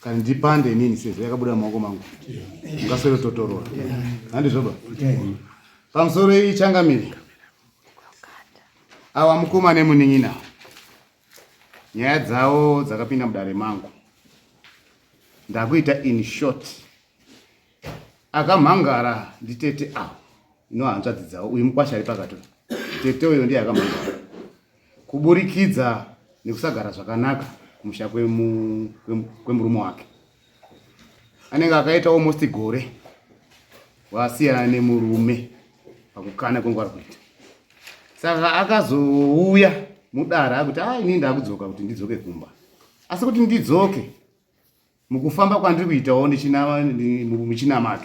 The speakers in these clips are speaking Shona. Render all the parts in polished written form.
Kana ndipande inini sezvo yakabuda mumaoko mangu. Ungaswere totorora. Handizvo ba? Pamusoro iyi changamire. Awa mukoma nemunin'ina. Nyaya dzavo dzakapinda mudare mangu. Ndakuita in short. Akamhangara nditete avo. Ino hanzvadzi dzavo uyu mukwasha ari pakati. Tete uyo ndiye akamhangara. Kuburikidza nekusagara zvakanaka kumusha kwemurume wake. Anenge akaita almost gore wasiyana nemurume pakukana kwenguva ari kuita. Saka akazouya mudare akuti ah ini ndakudzoka kuti ndidzoke kumba. Asi kuti ndidzoke mukufamba kwandiri kuitawo muchinamato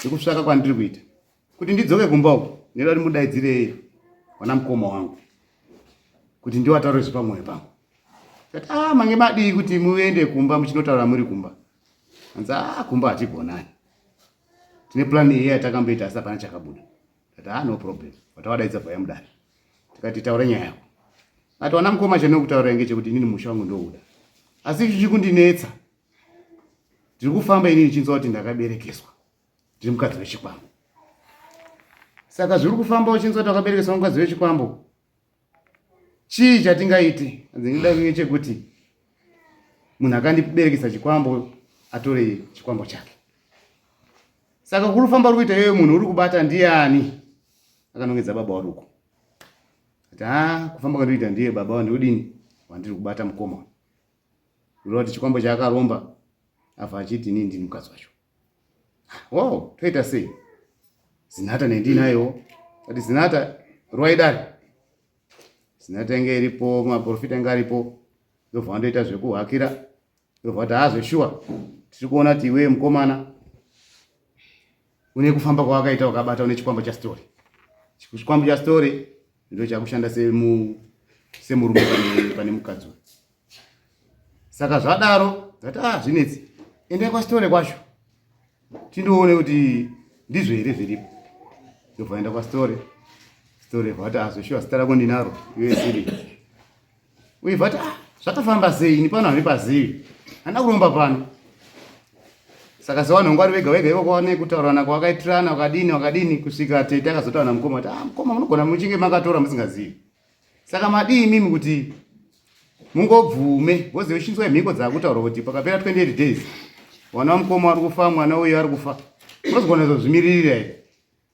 nekutsvaka kwandiri kuita kuti ndidzoke kumba uku ndinoda kuti mudaidzirei wana mukoma wangu kuti ndiwataure zviri pamwoyo pangu. Tati ah mange madii kuti muende kumba muchinotaura muri kumba. Anzi ah kumba hatigonani. Tine plan iyi yatakamboita asi hapana chakabuda. Tati ah no problem. Watawadaidza bvaya mudare. Tikati taura nyaya yako. Ati wana mukoma chandinokutaura ngechekuti inini musha wangu ndouda. Asi ichi chikundinetsa. Ndiri kufamba inini chinzwa kuti ndakaberekeswa. Ndiri mukadzi wechikwambo. Saka zviri kufamba uchinzwa kuti wakaberekeswa mukadzi wechikwambo. Chii chatingaite? Ndinoda kunge chekuti munhu akandiberekesa chikwambo atore chikwambo chake. Saka kuri kufamba uri kuita iyoyo munhu uri kubata ndiani? Akanongedza baba waruko. Ati ha kufamba kwandikuita ndiye baba wandikudini wandiri kubata mukoma. Kureva kuti chikwambo chaakaromba afa achiti inini ndini mukadzi wacho. Wow, toita sei? Zinata nendinayo. Ati Zinata rwai dare. Zinata yange iripo, maprofita yange aripo. Ndobva wandoita zvekuhakira. Ndobva vati haa zveshuwa tiri kuona kuti iwewe mukomana une kufamba kwawakaita wakabata une chikwambo chastory. Chikwambo chastory ndo chakushanda semurume pane mukadzi uyu. Saka zvadaro ndati ah zvinetsi endai kwasitore kwacho tindoone kuti ndizvo here zviripo. Ndobva enda kwasitore sitore vati ah zveshuwa zita rako ndinaro iwe siri uye vati ah zvakafamba sei ini pano handipazivi handina kuromba pano. Saka sevanhu vanga vari vega vega ikoko vane kutaurirana kwavakaitirana wakadini wakadini kusvika tete akazotaura namukoma kuti ah mukoma munogona muchinge makatora musingazivi. Saka madii imimi kuti mungobvume because uchinzwa mhiko dzakutaurwa kuti pakapera 28 days mwana wamukoma ari kufa mwana uyu ari kufa unozogona kuzozvimiririra here?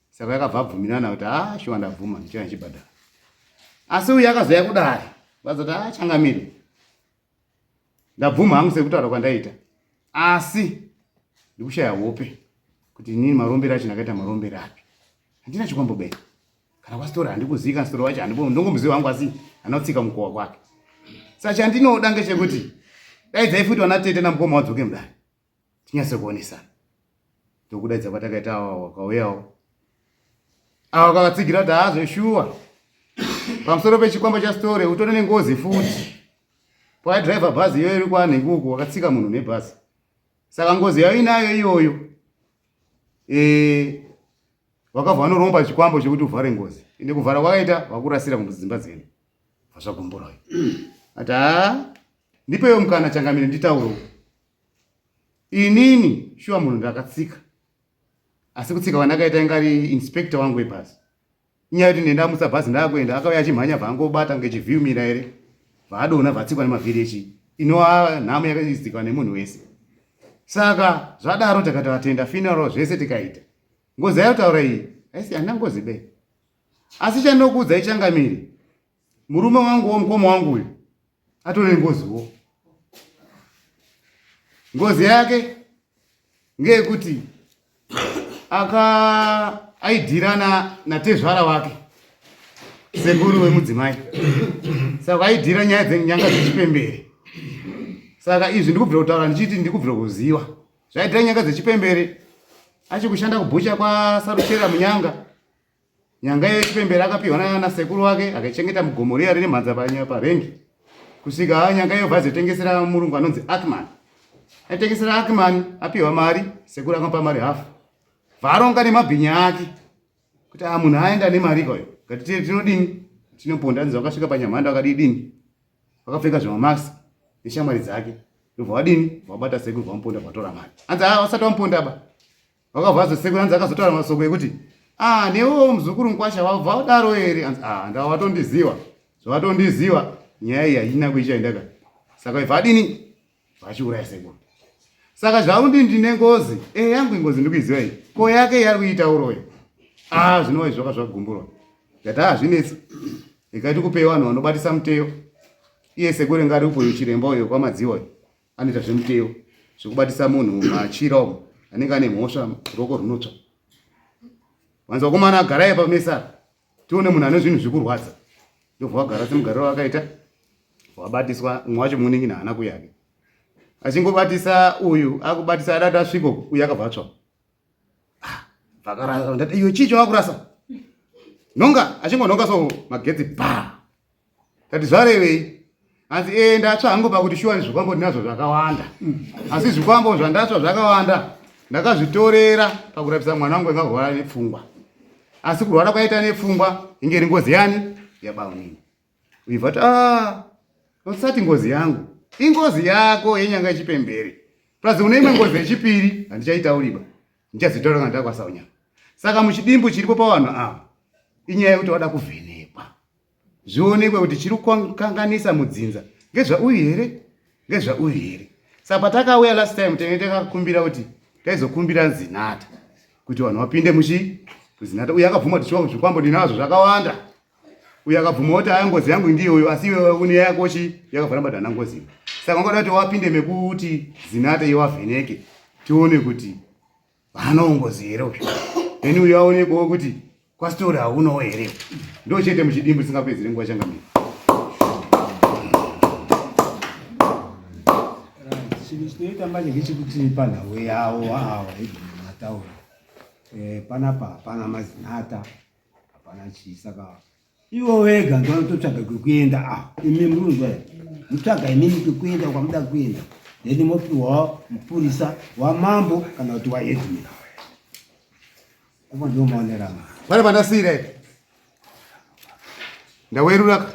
Saka yakabva abvumirana kuti ah shuwa ndabvuma ndichauya ndichibhadhara. Asi uyu akazouya kudare vazoti ah changamire ndabvuma hangu sekutaura kwandaita asi ndikushaya hope kuti inini marombero acho ndakaita marombero api handina chikwambo bee kana kwasitori handikuzivi kana sitori wacho handibo ndongomuziva hangu asi anotsika mukowa kwake saka chandinoda ngechekuti daidzai futi vana tete namukoma wadzoke mudare tinyatse kuonesana ndokudaidza kwatakaita awa wakauyawo awa wakavatsigira kuti haa zveshuwa pamusoro pechikwambo chasitore utone nengozi futi pawaidhiraivha bhazi iyoyo iri kwanhenguku wakatsika munhu nebhazi saka ngozi yayo inayo iyoyo e, wakabva wanoromba chikwambo chekuti uvhare ngozi ende kuvhara kwakaita wakurasira kudzimba dzenu zvazvagumbura uyo ati haa ndipewo mukana changamire nditaurewo inini shuwa munhu ndakatsika asi kutsika kwandakaita inga ari inspector wangu webhazi inyaya yekuti ndendamutsa bhazi ndakuenda akauya achimhanya bvaangobata kunge chivhiumira here bvaadonha bvatsikwa nemavhiri echii inova nhamo yakaizikwa nemunhu wese saka zvadaro takati vatenda funeral zvese tikaita ngozi yayotaura iyi aisi handina ngozi be asi chandinokuudzai changamire murume wangu wo mukoma wangu uyu atore ngoziwo ngozi yake ngeyekuti aka aidhirana natezvara wake sekuru wemudzimai saka aidhira nyaya dzenyanga dzechipembere saka izvi ndikubvira kutaura ndichiti ndikubvira kuziva zvaidhira nyanga dzechipembere achikushanda kubhucha kwasaruchera munyanga Nyanga yechipembere akapihwa nasekuru wake akaichengeta mugomo riya rine mhanza parengi kusvika nyanga iyo bvazotengesera murungu anonzi Akman. Aitengesera Akman apihwa mari, sekuru akamupa mari hafu. Bvaronga nemabhinya ake kuti a ah, munhu aenda nemari kwayo ngati tinodini tinoponda anzi vakasvika panyamhanda vakadii dini vakapfeka zvemamask neshamwari dzake. Ndobva vadini? Vabata sekuru vamuponda vatora mari. Hanzi ah vasati vamuponda ba. Vakabva vazo sekuru hanzi akazotaura masoko ekuti ah newewo muzukuru mukwasha wabva udaro here? Hanzi ah ndava watondiziva. Zvawatondiziva nyaya iyi haina kuichaenda ka. Saka ibva adini? Vachiuraya sekuru. Saka zvaundi ndine ngozi, eh yangu ingozi ndikuiziva iyi. Ko yake yari kuita uroyi. Ah zvinova izvi zvaka zvagumburwa. Ndati ah zvinetsi. Ikati kupei vanhu vanobatisa muteyo. Iye sekuru inga ari upo chiremba uyo kwamadziwa uyo anoita zvemuteyo zvekubatisa munhu machira umo anenge ane mhosva ruoko runotsva. Vanzi vakomana garai pamesa tione munhu ane zvinhu zvikurwadza. Ndobva wagara semugariro wakaita wabatiswa umwe wacho munin'ina haana kuyake achingobatisa uyu akubatisa adati asviko uyu akabva atsva ah, vakarasa ndati iyo chii chawakurasa nonga achingononga so magetsi ba tati zvarevei hanzi ee ndatsva hangu pakuti shuwa zvikwambo ndinazvo zvakawanda asi zvikwambo zvandatsva zvakawanda ndakazvitorera pakurapisa mwana wangu anga kurwara nepfungwa asi kurwara kwaita nepfungwa inge iri ngozi yani yabaunini uibva ti ah, usati ngozi yangu ingozi yako yenyanga yechipembere plus une imwe ngozi yechipiri handichaitauriba ndichazoitaura kana ndakwasaunyama saka muchidimbu chiripo pavanhu ava inyaya yekuti wada kuvhenekwa zvionekwe kuti chiri kukanganisa mudzinza ngezvauyu here ngezvauyu here saka patakauya last time tenge takakumbira kuti taizokumbira zinata kuti vanhu vapinde muchi zinata uyu akabvuma kuti zvikwambo ndinazvo zvakawanda uyu akabvuma kuti aya ngozi yangu ndiyoyo asi iwe une yako chi yakavhara mbadana ngozi saka ungada kuti wapinde mekuti zinata iwe wavheneke tione kuti haanawo ngozi here uyu then uyu aonekwawo kuti kwasitori haunawo here ndo chete muchidimbu tisingapedzere nguva changamira chinhu chinoita manje ngechekuti panhau yavo ava mataura eh, panapa hapana mazinata hapana chii saka ivo vega ndovanototsvaga kwekuenda ah imi murunzwa here mutsvaga imimi kwekuenda kwamuda kuenda then mopiwa mupurisa wamambo kana kuti waheadman apo ndiwo maonero angu pane pandasiira ipi ndaweruraka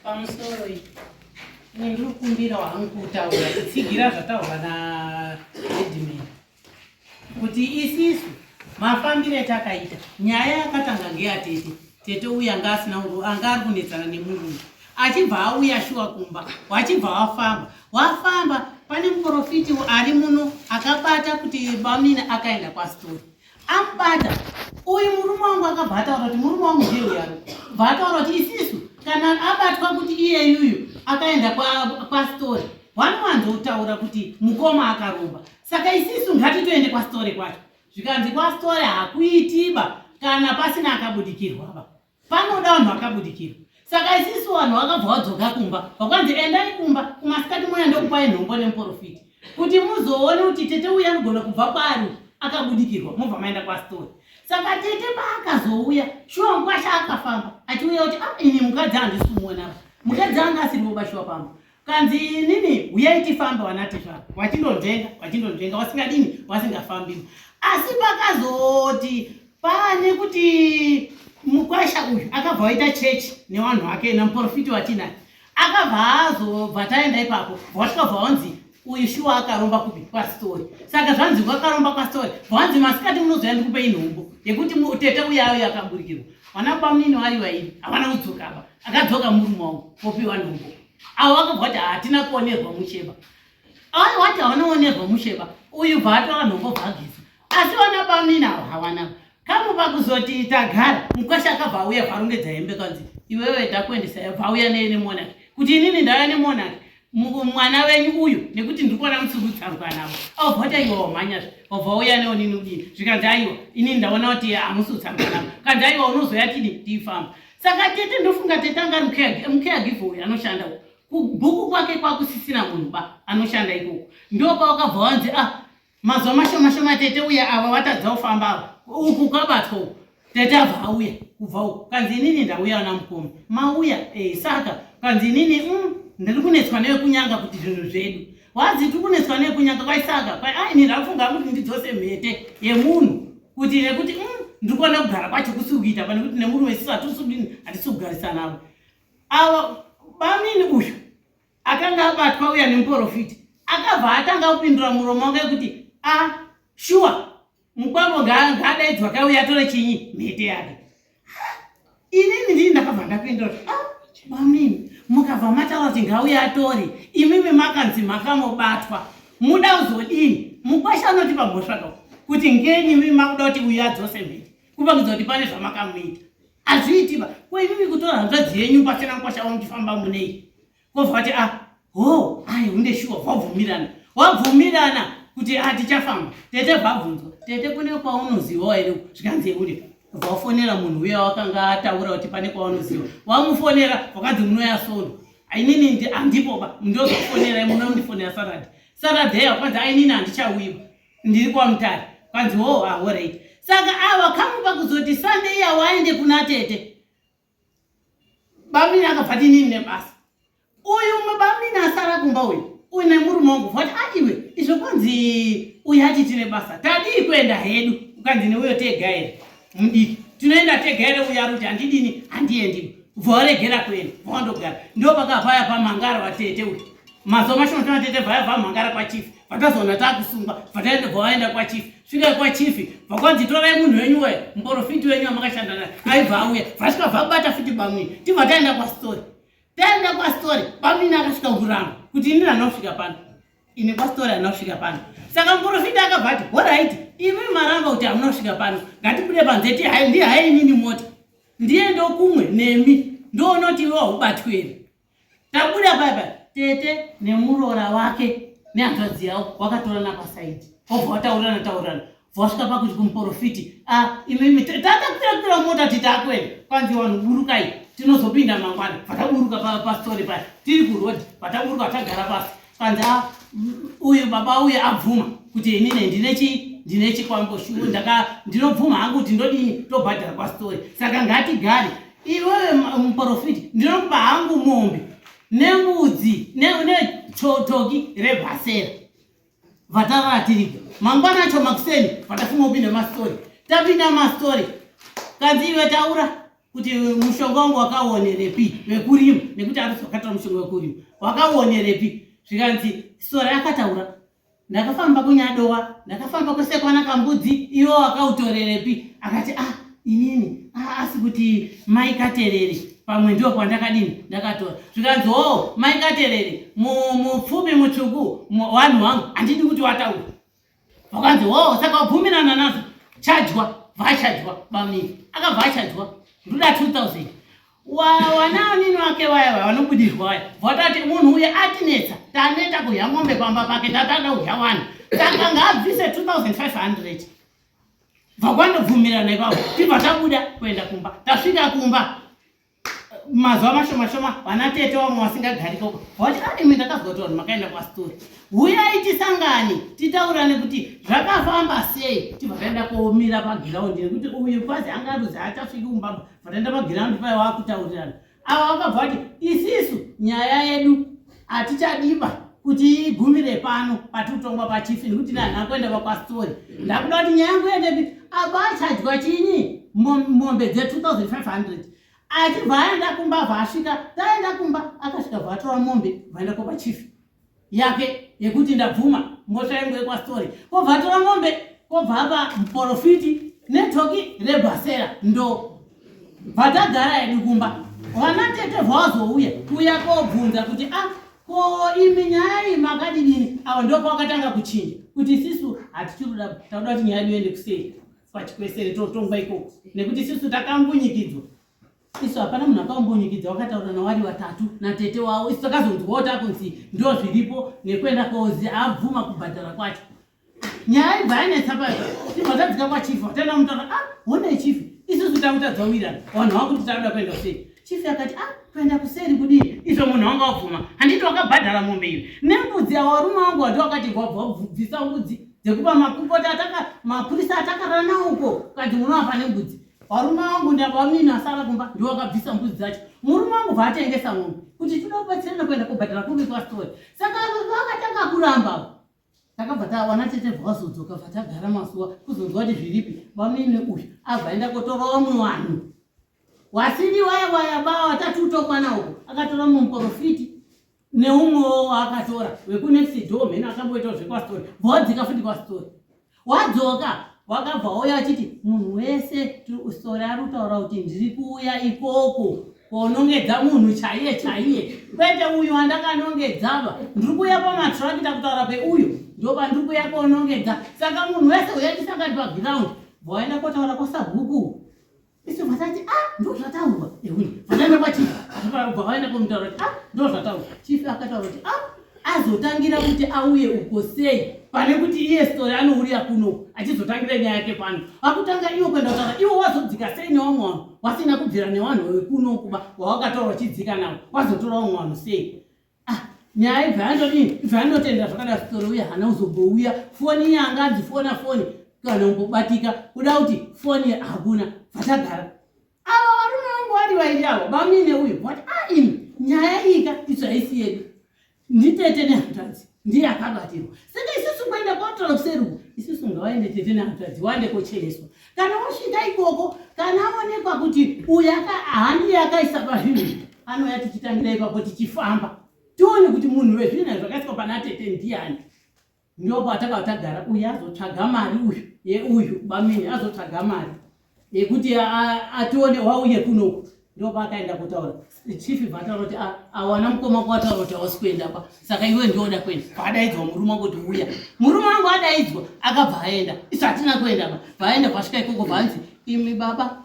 pamusoro iyi ini ndiri kukumbira hangu kutaura kutsigira zvataurwa naheadman kuti isisu mafambiro etakaita nyaya yakatanga ngeyatete tete uyu anga asina anga ari kunetsana nemurume achibva auya shuwa kumba wachibva wafamba wafamba pane muprofiti ari muno akabata kuti bamina akaenda kwastori amubata uyu murume wangu akabva ataura kuti murume wangu ndiye uyaro bva ataura kuti isisu kana abatwa kuti iyeyuyu akaenda kwastori kwa vanowanzotaura kuti mukoma akaromba saka isisu ngatitoende kwasitore kwacho zvikanzi kwasitore hakuitiba kana pasina akabudikirwaba panoda vanhu vakabudikirwa saka isisu vanhu vakabva vadzoka kumba vakanzi endai kumba kumasikati moya ndokupai nhombo nemuporofiti kuti muzoone kuti tete uya anogona kubva kwaari akabudikirwa mobva maenda kwasitore saka tete paakazouya shuwa mukwasha akafamba achiuya kuti ah, ini mukadzi handisumuonapa mukadzi anga asiri wobashuwa pamba Kanzi inini huyai tifambe wanatezvara wachindonzvenga wachindonzvenga wasingadini wasingafambi asi pakazoti pane kuti mukwasha uyu akabva waita chechi newanhu wake namuprofiti watinaye akabva azobva taenda ipapo wasvika bva wanzi uyu shuwa akaromba kupi kwasitori saka zvanzi wakaromba kwasitori bvanzi masikati munozoya ndikupei nhombo yekuti tete uya uyo akaburikirwa vana bamunini vari vairi havana kudzokaba akadzoka murume wangu opiwa nhombo avo vakabva vati hatina kuonerwa musheba ayo wati hawana kuonerwa musheba uyu bva atora nhombo bvagisa asi vana bamnini avo hawana kamu pakuzoti tagara mukwasha akabva auya bvarongedza hembe kanzi iwewe takuendesa bva auya neye nemonaki kuti inini ndauya nemonaki mwana wenyu uyu nekuti ndiri kuona mutsirutsaruka navo aubva wati aiwa wamhanyazve wabva wauya neonini udini zvikanzi aiwa inini ndaona kuti hamusi kutsaruka navo kanzi aiwa unozoya tidi tifamba saka tete ndofunga tete anga ari mucaregiver uyu anoshanda uku kubhuku kwake kwakusisina munhu ba anoshanda ikoko ndopawakabva wanzi ah mazuva mashoma shoma tete uya ava vatadza kufamba ava uku kwabatwa uku tete abva auya kubva uku kanzi inini ndauya ana mukoma mauya e, saka kanzi inini mm, ndiri kunetswa nevekunyanga kuti zvinhu zvedu wanzi tiri kunetswa nevekunyanga kwaisaka kwai ah, ini ndafunga kuti ndidzose mhete yemunhu kuti nekuti mm, ndiri kuona kugara kwacho kusiri kuita pane kuti nemurume isisu hatisudini hatisi kugarisana avo ava Bamnini uyu akanga abatwa uya nemuporofiti akabva atanga kupindura muromo wake kuti a ah, shuwa mukwambo ngaadaidzwa kauya atore chinyi mhete yake. Inini ndini ndakabva ndapindura kuti ah, bamnini mukabva mataura kuti ngauya atore, imimi makanzi makamobatwa muda kuzodini? Mukwasha anotipa mhosva ka kuti ngenyi imimi makuda kuti uyu adzose mhete, kupangidza kuti pane zvamakamuita. Hazviitiba ko imimi kutora hanzvadzi yenyu pasina mukwasha wamuchifamba munei? Kobva vati ah ho ai hunde shuwa vabvumirana wabvumirana kuti ah tichafamba. Tete vabvunzwa, tete kune kwaunozivawo here? Zvikanzi hunde vafonera munhu uya wakanga ataura kuti pane kwaunoziva, wamufonera wakanzi munoya sondo. Inini handipoba, ndozofonera munondifonera Saturday. Saturday wakwanzi ainini handichauyiba ndiri kwaMutare. Kwanzi ho ah alright. Saka ava kamupa kuzoti Sunday iya waende kuna tete. Bamnini akabva ati inini nebasa. Uyu umwe bamnini asara kumba uyu uyu nemurume wangu vati aiwe ah, izvo kwanzi uyu ati tine basa tadii kuenda hedu ukanzi neuyo tega here mudiki tinoenda tega here uyu ari kuti handidini handiendi bvawaregera kuenda bvawandogara ndo pakavhaya pamhangara vatete uyu mazuva mashoma shoma tete vhaya vamhangara kwachifi vatazoona takusungwa vataenda bvawaenda kwachifi svikai kwachifi vakwanzi torai munhu wenyu we muporofiti wenyu wamakashanda naye aibva auya vasvika vabata futi bamwini tibva taenda kwastori taenda kwastori bamwini akasvika kuramba kuti ini ndanosvika pano ini kwastori anosvika pano saka muporofiti akabva ati horaiti imi maramba kuti hamunosvika pano ngatibude panze ti ndihai inini mota ndiende kumwe nemi ndoona kuti iwe haubatwi here Tabuda paya paya tete nemuroora wake nehanzvadzi yavo wakatorana pasaidi wobva wataurirana taurirana vasvika pakuti kumuporofiti ah, imimi tatakwira kwira mota ti takwenda kwanzi vanhu burukai tinozopinda mangwana vataburuka pastori paya tiri kurodhi vataburuka tagara pasi kwanzi ah, uyu baba uyu abvuma kuti inini ndine chi ndine chikwambo shuwo ndaka ndinobvuma hangu kuti ndodini tobhadhara kwastori saka ngatigare iwewe muporofiti ndinokupa hangu mombe nembudzi netoki rebhasera vatarara tiripo mangwana acho makuseni vatafunga kupinda mastori tapinda mastori kanzi iwe taura kuti mushonga wangu wakaonerepi wekurima nekuti arusi wakatora mushonga wekurima wakaonerepi zvikanzi sora akataura ndakafamba kunyadowa ndakafamba kwese kwana kambudzi iwo wakautorerepi akati ah inini ah, asi kuti mai katerere pamwe ndio kwandakadini ndakatora zvikanzi o oh, mai katerere mupfumi mutsvuku wanhu wangu handidi kuti wataura vakanzi o oh, saka wabvumirana nazvo chajwa vachajwa bamnini akabva achajwa ndoda 2000 wana nini wake waya waya vanobudirwa waya vatati munhu uye atinetsa taneta kudya mombe pamba pake tatada kudya vanhu saka ngaabvise 2500 bva kwandobvumirana ipapo tibva tabuda kuenda kumba tasvika kumba mazuva mashoma shoma vana tete vamwe vasingagari koko vati ah, imi ndakazwa kuti vanhu makaenda kwastori huyai tisangane titaurane kuti zvakafamba sei tibva taenda komira pagiraundi nekuti uyu kwazi anga aruzi achasviki kumbabva vataenda pagiraundi paye wakutaurirana ava vakabva vati isisu nyaya yedu hatichadiba kuti igumire pano patikutongwa pachifi nekuti nhanha kuenda vakwastori ndakuda kuti nyaya yangu iendepi aba achadya chinyi mombe dze 2500 achibva aenda kumba bva asvika taenda kumba akasvika bva atora mombe vaenda kopa chifi yake yekuti ndabvuma mhosva yangu yekwastori kobva atora mombe kobva apa muporofiti netoki rebhasera ndo bvatagara yedu kumba vana tete vazouya kuya kobvunza kuti a ah, ko imi nyaya iyi makadidini avo ndopavakatanga kuchinja kuti isisu hatichiruda takuda kuti nyaya yedu iende kuseri kwachikwesere totongwa ikoko nekuti isisu takambunyikidzwa isu hapana munhu akambunyikidza wakataura nawari watatu natete wavo isu takazonzwawo takunzi ndo zviripo nekuenda kozi abvuma kubhadhara kwacho nyaya ibva yanetsa payo tibva tadzika kwachifu vatenda mutaura ah honai chifu isusu takutadza kuwirana vanhu vakuti takuda kuenda kuseri chifu akati ah kuenda kuseri kudii izvo munhu wanga wabvuma handiti wakabhadhara mombe iyo nembudzi awo varume vangu wati wakati bvisa mbudzi dzekupa makukota ataka mapurisa atakarana uko kanzi munovapa nembudzi varume vangu ndavamini asara kumba ndiwo wakabvisa mbudzi dzacho murume wangu bvaatengesa mombe kuti toda kubatsirana kuenda kubhadhara kubi kwastori saka vakatanga kuramba takabva tawana tete bvazodzoka bva tagara mazuva kuzonzwa kuti zviripi bamini uyu abva aenda kotora vamwe vanhu Wasiri waya waya ba watatu utokwana uko akatora mumuprofiti neumwewo waakatora wekunext door mheno akamboitawo zvekwastori bva wadzika futi kwastori wadzoka wakabva wauya achiti munhu wese stori ari kutaura kuti ndiri kuuya ikoko konongedza munhu chaiye chaiye kwete uyu wandakanongedzava ndiri kuuya pamatrakita kutaura peuyu ndopandiri kuuya konongedza saka munhu wese uya tisangani pagiraundi bva waenda kotaura kwasabhuku Isu vatati ah ndo zvataurwa ehuni vakaenda kwachief bva vaenda komutaura kuti ah ndo zvataurwa chief akataura kuti ah azotangira kuti auye uko sei pane kuti iye story anourira kuno achizotangira nyaya yake pano akutanga iwo kuenda kutaura iwo wazodzika sei nevamwe vanhu wasina kubvira nevanhu vekuno kuba wawakataura uchidzika navo wazotora vamwe vanhu sei ah nyaya ibva yandodini ibva yandotenda zvakada story uye hana kuzombouya foni yanga adzifona foni kana kumbobatika kuda kuti foni hakuna vatagara ava varume vangu vari vairi ava bamine uyu vati a ah, imi nyaya iyi ka isu haisi yedu nditete nehanzvadzi ndiye akabatirwa saka isusu kuenda kwatora kuseri uku isusu ngavaende tete nehanzvadzi waende kocheneswa kana wasvika ikoko kana aonekwa kuti uyu handiye akaisa pazvinhu anouya tichitangira ipapo tichifamba tione kuti munhu wezvinhu zvakaiswa pana tete ndiyani ndipo patakava tagara uyu azotsvaga mari uyu yeuyu bamini azotsvaga mari yekuti atione wauye kunoku ndopaakaenda kutaura chief vataura kuti awana mukoma kwataura kuti hausi kuenda pa saka iwe ndioda kuenda paadaidzwa murume wangu kuti uya murume wangu adaidzwa akabva aenda isu hatina kuenda pa vaenda vasvika ikoko vanzi imi baba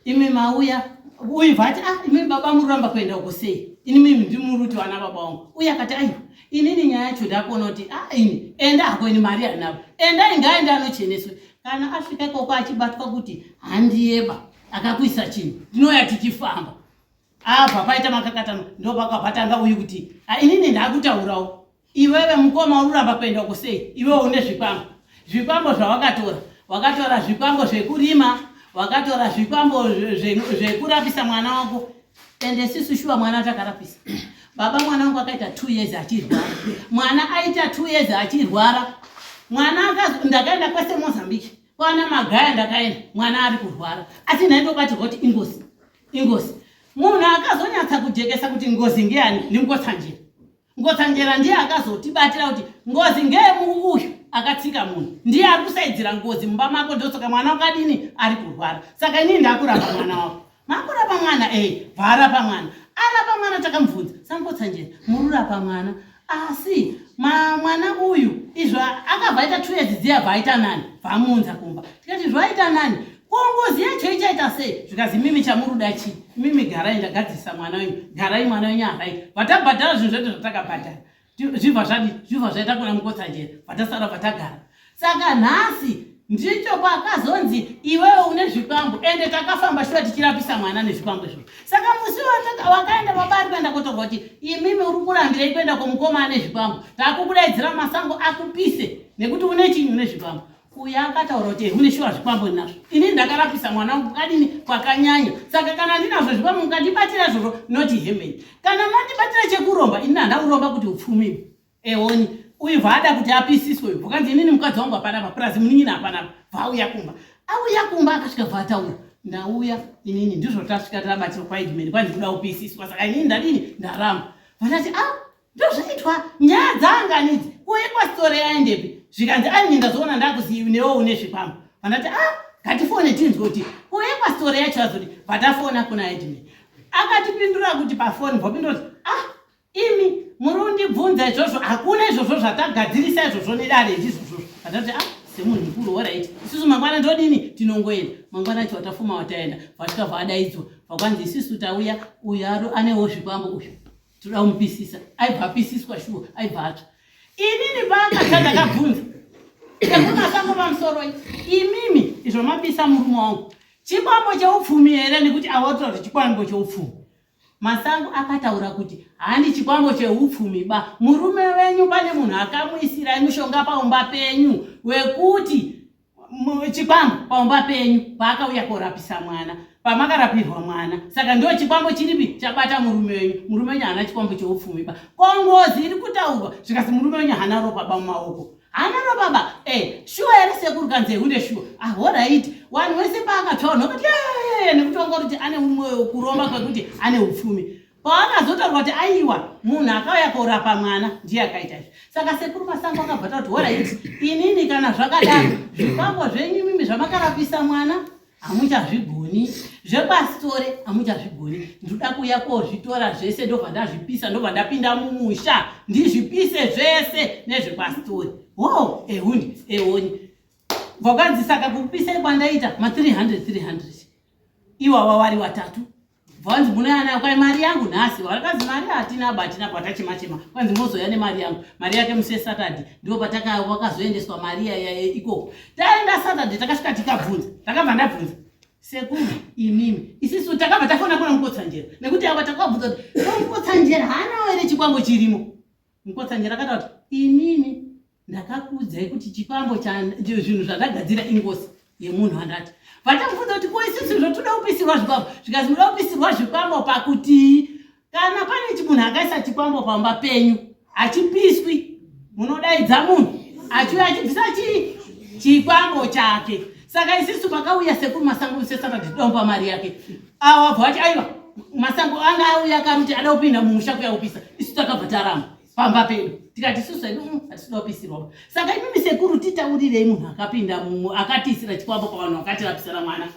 imi mauya uyu vati ah imi baba muramba kuenda uko sei ini mimi ndimuruti vana baba wangu uye akati aiwa inini nyaya yacho ndakuona kuti ah ini enda hako ini mari hanavo enda ingaende anocheneswe kana asvika ikoko achibatwa kuti handiyeba akakuisa chinhu ndinouya tichifamba abva paita makakatano ndopakabva uyu kuti ah, inini ndakutaurawo iwewe mukoma uri kuramba kuenda uko sei iwewe une zvikwambo zvikwambo zvawakatora wakatora zvikwambo zvekurima wakatora zvikwambo zvekurapisa mwana wako ende sisu shuwa mwana takarapisa baba mwana wangu akaita two years achirwara mwana aita two years achirwara mwana ndakaenda kwese mozambique kwana magaya ndakaenda mwana ari kurwara asi ndaindobatirwa kuti ingozi ingozi munhu akazonyatsa kujekesa kuti ngozi ngeyani ndimukotsanjera Ngotsanjera ndiye akazotibatira kuti ngozi ngeyeuyu akatsika munhu ndiye ari kusaidzira ngozi mumba mako ndosaka mwana wakadini ari kurwara saka inini ndakurapa mwana wako makurapa mwana ee bvaarapa mwana arapa mwana takamubvunza sangotsanjera mururapa mwana asi ma, mwana uyu izvo akabva aita two years dziya bva aita nani bvamuunza kumba tikati zvaita nani ko ngozi yacho ichaita sei zvikazi mimi chamuruda chii mimi garai ndagadzirisa mwana wenyu garai mwana wenyu arai vatabhadhara zvinhu zvedu zvatakabhadhara zvibva zvadi zvibva zvaita kuna mukotsanjera vatasara vatagara saka nhasi ndicho pakazonzi iwewe une zvikwambo ende takafamba shuwa tichirapisa mwana nezvikwambo izvozvo saka musi wakaenda baba ari kuenda kotorwa kuti imimi uri kurambirei kuenda komukoma ane zvikwambo takukudaidzira masango akupise nekuti une chinyi une zvikwambo uyo akataura kuti une shuwa zvikwambo ndinazvo ini ndakarapisa mwana wangu kukadini kwakanyanya saka kana ndinazvo zvikwambo mukandibatira izvozvo noti hemeni kana mandibatira chekuromba ini handa kuromba kuti upfumi eoni uyu bvaada kuti apisiswe uyu bvakanzi inini mukadzi wangu hapanapa purazi munin'ina hapanapa bvaauya kumba auya kumba akasvika bvaataura ndauya inini ndizvo tasvika tabatsirwa kwaedmeni kwanzi kuda kupisiswa saka inini ndadini ndaramba vatati ah ndozvaitwa nyaya dzaanganidzi kuye kwasitore yaendepi zvikanzi aini ndazoona ndakuzi newe une zvikwambo vandati ah ngatifone tinzwe kuti kuye kwasitore yacho azoti vatafona kuna admin akatipindura kuti pafoni vopindura kuti ah imi muri kundibvunza izvozvo hakuna izvozvo zvatagadzirisa izvozvo nedare izvozvo vatati ah semunhu mukuru orit isusu mangwana ndodini tinongoenda mangwana acho watafuma wataenda vasvika vaadaidzwa vakwanzi isusu tauya uyu anewo zvikwambo uyu toda kumupisisa aibva apisiswa shuwa aibva atsva inini paakatsva ndakabvunza ekumasango pamusoro imimi izvo mapisa murume wangu chikwambo cheupfumi here nekuti awotora kuti chikwambo cheupfumi masango akataura kuti handi chikwambo cheupfumi ba murume wenyu pane munhu akamuisirai mushonga paumba penyu wekuti chikwambo paumba penyu paakauya korapisa mwana pamakarapirwa mwana saka ndo chikwambo chiripi chabata murume wenyu murume wenyu haana chikwambo cheupfumi ba ko ngozi iri kutaurwa zvikasi murume wenyu haana ropa ba mumaoko Hana baba eh shuwa here sekuru kanzi hunde shuwa. Ah alright. Wanhu wese paakatsva vanhu vakati eh nekuti wanga kuti ane kuromba kwekuti ane upfumi. Paakazotaurwa kuti aiwa munhu akauya korapa mwana ndiye akaita izvi. Saka sekuru Masango akabva taura kuti alright inini kana zvakadaro zvikwambo zvenyu imimi zvamakarapisa mwana hamuchazvigoni zvepasitore hamuchazvigoni ndinoda kuuya kozvitora zvese ndobva ndazvipisa ndobva ndapinda mumusha ndizvipise zvese nezvepasitore ho ehundi ehonyi vakanzi saka kupisai kwandaita ma 300 300 iwawa wari watatu Vanzi munoyana kwai mari yangu nhasi vakanzi mari hatina ba hatina patachema chema kwanzi mozouya nemari yangu mari yake musi wesaturday ndipo pataka wakazoendeswa mari yaya ikoko taenda saturday takasvika tikabvunza takabva ndabvunza sekuru imimi isisu takabva tafona kuna mukotsanjera nekuti ava takabvunza kuti mukotsanjera haanawo here chikwambo chirimo Mukotsanjera akataura kuti inini ndakakuudzai kuti chikwambo zvinhu zvandagadzira ingozi yemunhu andati vatamubvunza kuti ko isusu zvotoda kupisirwa zvikwambo zvikanzi muda kupisirwa zvikwambo pakutii kana pane chimunhu akaisa chikwambo pamba penyu hachipiswi munodaidza munhu achiuya achibvisa chii chikwambo chake saka isisu pakauya sekuru masango musesakati domba mari yake awa bva vati aiwa masango anga auya karuti ada kupinda mumusha kuya kupisa isu takabva taramba pamba pedu tikati isusu hedu mm, hatisi kupisirwa saka imimi sekuru titaurirei munhu akapinda mumu akatiisira chikwambo pavanhu vakatirapisira mwana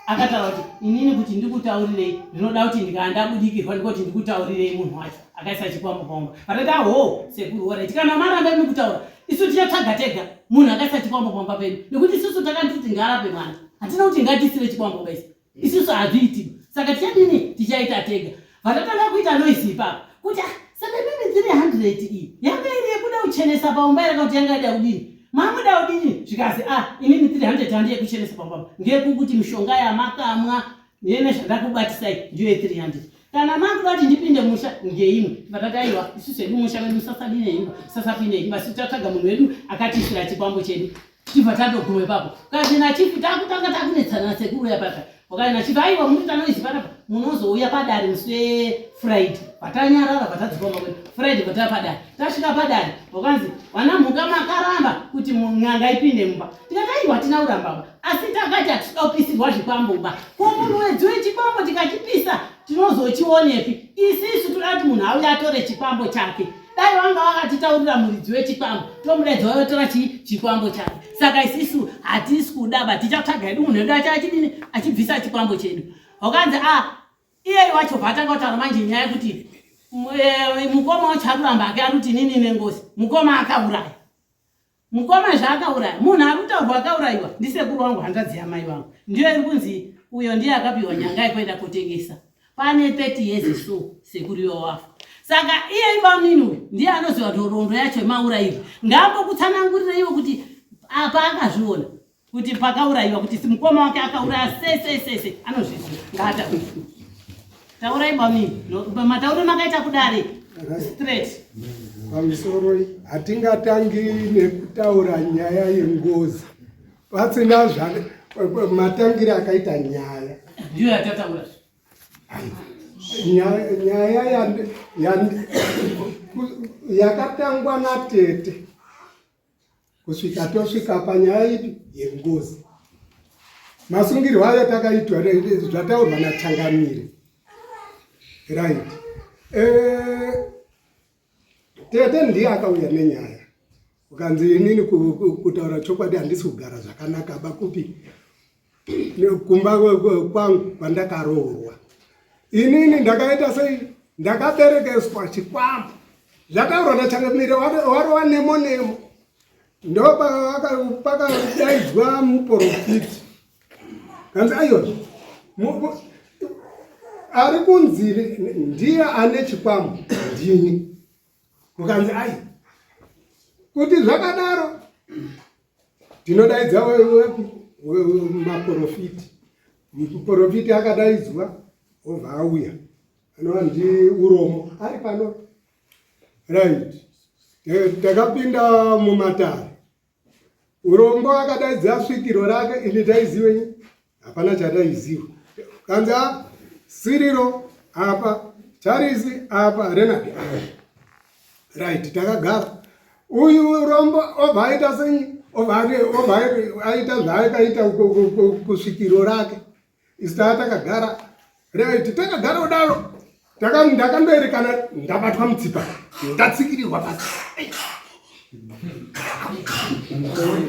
akataura kuti inini kuti ndikutaurirei ndinoda kuti ndikaa ndabudikirwa ndikoti ndikutaurirei munhu wacho akaisa chikwambo paumba vatati aho sekuru orit kana maramba imi kutaura isu tichatsvaga tega munhu akaisa chikwambo pamba pedu nekuti isusu takanditi ngaarape mwana hatina kuti ngatisire chikwambo baisi isusu hazviiti saka tichadini tichaita tega vatatanga kuita noise ipapo kuti ah, saka mimi 300 iyi yanga iri yekuda kuchenesa paumba here kuti yanga ida kudini mamuda kudini zvikazi a ah, inini 300 handi yekuchenesa paumba ngekukuti mishonga yamakamwa nene zvandakubatisai ndiyo ye300 kana makuda kuti ndipinde musha ngeimwe vatati aiwa isusu hedu musha wedu sasadine imba sasapinde imba si tatsvaga munhu wedu akatiisira chikwambo chedu tibva tatoguma ipapo kazi nachifu takutanga takunetsana nasekuru uya papa wakati nachifu aiwa muri tanoizi panapa munozouya padare musi wefriday patanyarara patadzikoma kwedu friday patava padare tasvika padare wakanzi vana mhuka makaramba kuti n'anga ipinde mumba tikati aiwa hatina kurambaba asi takati hatitoda kupisirwa zvikwamboba ko munhu wedzi wechikwambo tikachipisa tinozochionepi isisu toda kuti munhu auye atore chikwambo chake dai vanga vakatitaurira muridzi wechikwambo tomudaidza wayotora chii chikwambo chake saka isisu hatisi kudaba tichatsvaga hedu munhu wedu acha achidini achibvisa chikwambo chedu wakanzi a ah, iyeyi wacho bvatanga kutaura manje nyaya yekuti eh, mukoma wacho aruramba ake ari kuti inini nengozi mukoma akauraya Mukoma zvaakauraya munhu ari kutaurwa akaurayiwa ndisekuru wangu hanzvadzi yamai vangu ndiyo iri kunzi uyo ndiye akapiwa nyanga yekuenda kotengesa pane 30 years so sekuru iwo wafa saka iye ibamnini uyu ndiye anoziva nhoroondo yacho yemaurayirwe ngaambokutsanangurire iwo kuti apa akazviona kuti pakaurayiwa kuti mukoma wake akauraya sei sei sei sei anozviziva ngaataure taurai bamini matauro makaita kudare straight pamusoro hatingatangi nekutaura nyaya yengozi pasina matangire akaita nyaya ndiyo yatataura nyaya yakatangwa natete kusvika tosvika panyaya ipi yengozi masungirwo ayo takaitwa zvataurwa nachangamire right eh, tete ndiye akauya nenyaya ukanzi inini kutaura chokwadi handisi kugara zvakanaka bakupi kumba kwangu kwandakaroorwa inini ndakaita sei ndakaberekeswa chikwambo zvataurwa nachangamire warova nemo nemo ndopakadaidzwa muprofiti kanzi aiwa ari kunzi ndiye ane chikwambo ndini kukanzi ai kuti zvakadaro tinodaidza wepi maprofiti muprofiti akadaidzwa obva auya anova ndi uromo ari pano right takapinda mumatare urombo akadaidza svikiro rake ini taizivenyi hapana chataiziva kanzi a siriro apa charisi apa renard apa right takagara Uyu rombo obva aita sei? Obva aita zvaakaita kusvikiro rake. Isu taa takagara right, takagara kudaro, ndakandoerekana ndabatwa mutsipa, ndatsikirirwa pasi.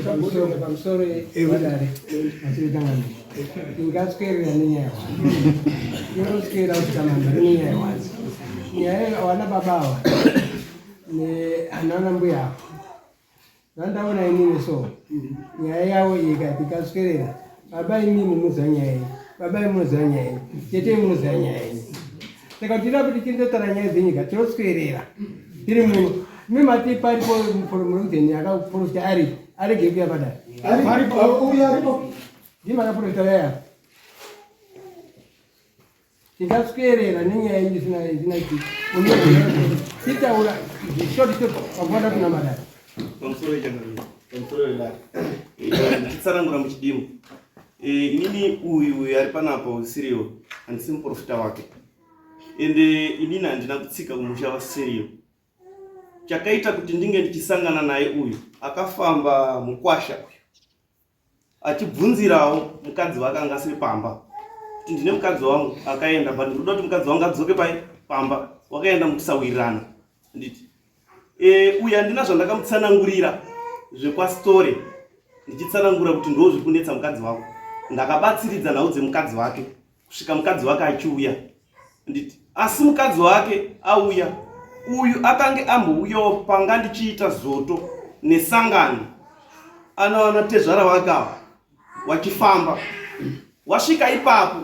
Pamusoro edare ingaswerera nenyaya inoswera kusvika manheru nenyaya wanzi nyaya wana baba ava neanana mbuya ava zvandaona inini so nyaya yavo iyi kati ikaswerera baba imimi munoziva nyaya iyi, baba imi munoziva nyaya iyi, tete imi munoziva nyaya iyi, saka tinoda kuti tindotaura nyaya dzenyika tinoswerera tiri muno. Imi mati paripo muprofita akaprofita ari arege kuya padare. Aripo, uyo aripo. Ndimi akaprofita yaya. Tingaswerera nenyaya yenyu isina isina chi titaura short short pakuda kuna madare. Pamusoro yechangamire, pamusoro wedare, ndichitsanangura muchidimbu. Inini uyu uyu ari panapa usiriwo handisi muprofita wake, ende inini handina kutsika kumusha wasiriyo. Chakaita kuti ndinge ndichisangana naye uyu akafamba mukwasha uyu achibvunzirawo mukadzi wake anga asiri pamba, kuti ndine mukadzi wangu akaenda, but ndinoda kuti mukadzi wangu adzoke pai pamba, wakaenda mukusawirirana. Nditi uyu handina zvandakamutsanangurira zvekwastore, ndichitsanangura kuti ndo zviri kunetsa mukadzi wako. Ndakabatsiridza nhau dzemukadzi wake kusvika mukadzi wake achiuya. Nditi asi mukadzi wake auya, uyu akange ambouyawo panga ndichiita zoto nesangano, anowana tezvara wake ava wachifamba, wasvika ipapo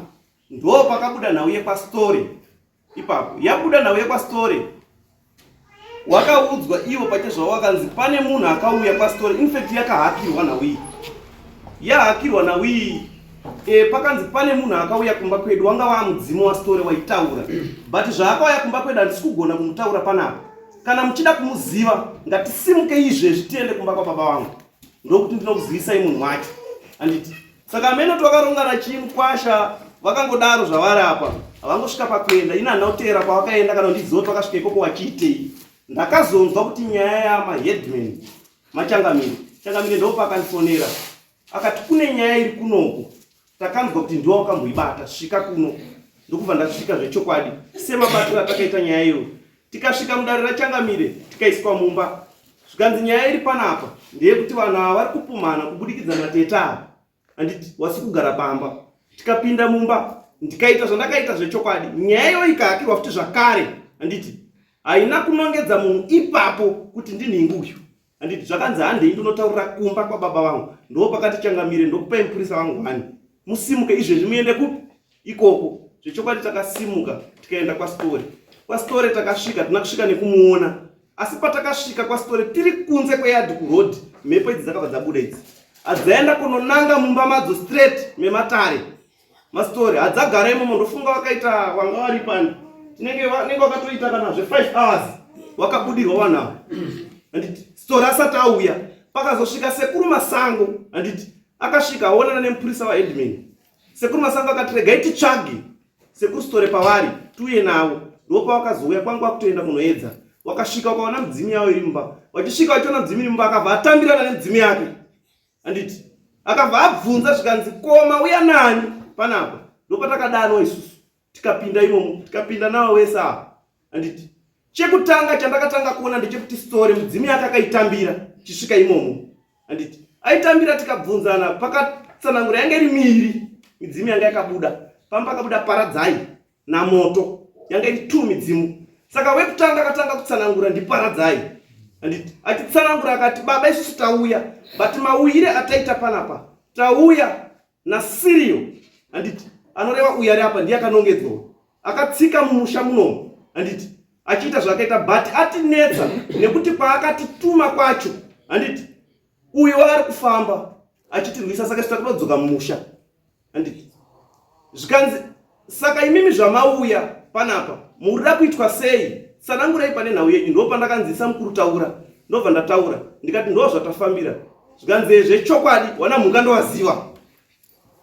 ndo pakabuda nhau yekwastori. Ipapo yabuda nhau yekwastori, wakaudzwa ivo pachezvavo, wakanzi pane munhu akauya kwastori. Infact yakahakirwa nhau iyi, yahakirwa nhau iyi. Pakanzi pane munhu akauya kumba kwedu, wanga wamudzimu wastori waitaura, but zvaakauya kumba kwedu handisi kugona kumutaura panapa. Kana muchida kumuziva, ngatisimuke izvezvi tiende kumba kwababa vangu, ndokuti ndinokuzivisai munhu wacho. Handiti saka amene twakarongana chii, mukwasha vakangodaro zvavari apa, havangosvika pakuenda. Ini handina kuteera kwavakaenda kana ndiziva kuti vakasvika ikoko wachiitei. Ndakazonzwa kuti nyaya yamaheadman machangamire, changamire ndopakandifonera akati kune nyaya iri kunoku, takanzwa kuti ndiwo wakamboibata, svika kuno. Ndokubva ndasvika zvechokwadi semabatiro atakaita nyaya iyo. Tikasvika mudare rachangamire, tikaiswa mumba, zvikanzi nyaya iri panapa ndeyekuti vanhu ava vari kupumhana kubudikidza nateta ava, handiti wasi kugara pamba. Tikapinda mumba, ndikaita zvandakaita zvechokwadi. Nyaya iyo ikahakirwa futi zvakare, handiti haina kunongedza munhu ipapo kuti ndinhingi uyu. Handiti zvakanzi handei ndinotaurira kumba kwababa vangu. Ndo pakati changamire ndokupai mupurisa wangu hani, musimuke izvezvi muende kupi ikoko. Zvechokwadi takasimuka tikaenda kwastore. Kwastore takasvika, tina kusvika nekumuona, asi patakasvika kwastore tiri kunze kweyadhi kuroad, mhepo idzi dzakabva dzabuda idzi, hadzaenda kunonanga mumba madzo straight mematare mastori, hadzagara imomo. Ndofunga vakaita wanga vari pani tinenge vanenge vakatoita kana zve 5 hours wakabudirwa vanhu ava, handiti story asati auya. Pakazosvika sekuru Masango, handiti akasvika aonana nemupurisa waheadman. Sekuru Masango akati regai titsvage sekuru Story pavari tiuye navo. Ndo pavakazouya kwangu vakutoenda kunoedza. Wakasvika wakaona mudzimu yavo iri mumba, vachisvika vachiona mudzimu iri mumba, akabva atambirana nemudzimu yake, handiti akabva abvunza zvikanzi koma uya nani panapa. Ndopatakadanwa isusu tikapinda imomo, tikapinda navo wese ava. Handiti chekutanga chandakatanga kuona ndechekuti story mudzimu yake akaitambira chisvika imomo, handiti aitambira. Tikabvunzana, pakatsanangura yanga iri miiri midzimu yanga yakabuda pamba, pakabuda Paradzai naMoto, yanga iri two midzimu. Saka wekutanga akatanga kutsanangura ndiParadzai, handiti achitsanangura akati baba isusu tauya, but mauyire ataita panapa tauya naSirio, handiti anoreva uyu ari apa ndiye akanongedzwa akatsika mumusha munomu, handiti achiita zvaakaita, but atinetsa nekuti kwaakatituma kwacho, handiti uyu ari kufamba achitirwisa, saka isu takuda mumusha. Handiti zvikanzi saka imimi zvamauya panapa murida kuitwa sei, tsanangurai pane nhau yenyu. Ndo pandakanzisa mukuru taura, ndobva ndataura ndikati ndo zvatafambira. Zvikanzi zvechokwadi wana mhuka ndowaziva.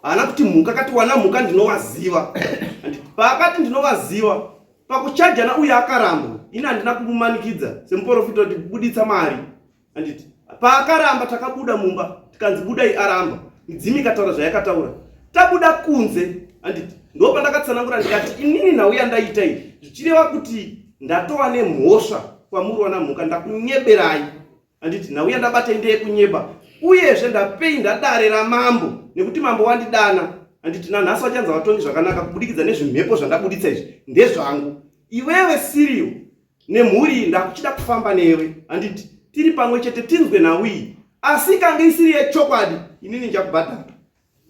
Haana kuti mhuka, akati wana mhuka ndinowaziva. Paakati ndinowaziva pakuchajana uye akarambwa, ini handina kumumanikidza semuprofita kuti buditsa mari. Handiti paakaramba takabuda mumba tikanzi budai aramba. Midzimu ikataura zvayakataura. Tabuda kunze handiti ndo pandakatsanangura ndikati inini nhau yandaita iyi zvichireva kuti ndatova nemhosva kwamuri wana mhuka ndakunyeberai handiti nhau yandabata ndeyekunyeba uyezve ndapei ndadare ramambo nekuti mambo wandidana handiti nanhasi vachanzi vatongi zvakanaka kubudikidza nezvimhepo zvandabuditsa izvi ndezvangu iwewe siriyo nemhuri iyi ndakuchida kufamba newe handiti tiri pamwe chete tinzwe nhau iyi asi ikange isiri yechokwadi inini ndichakubhadhara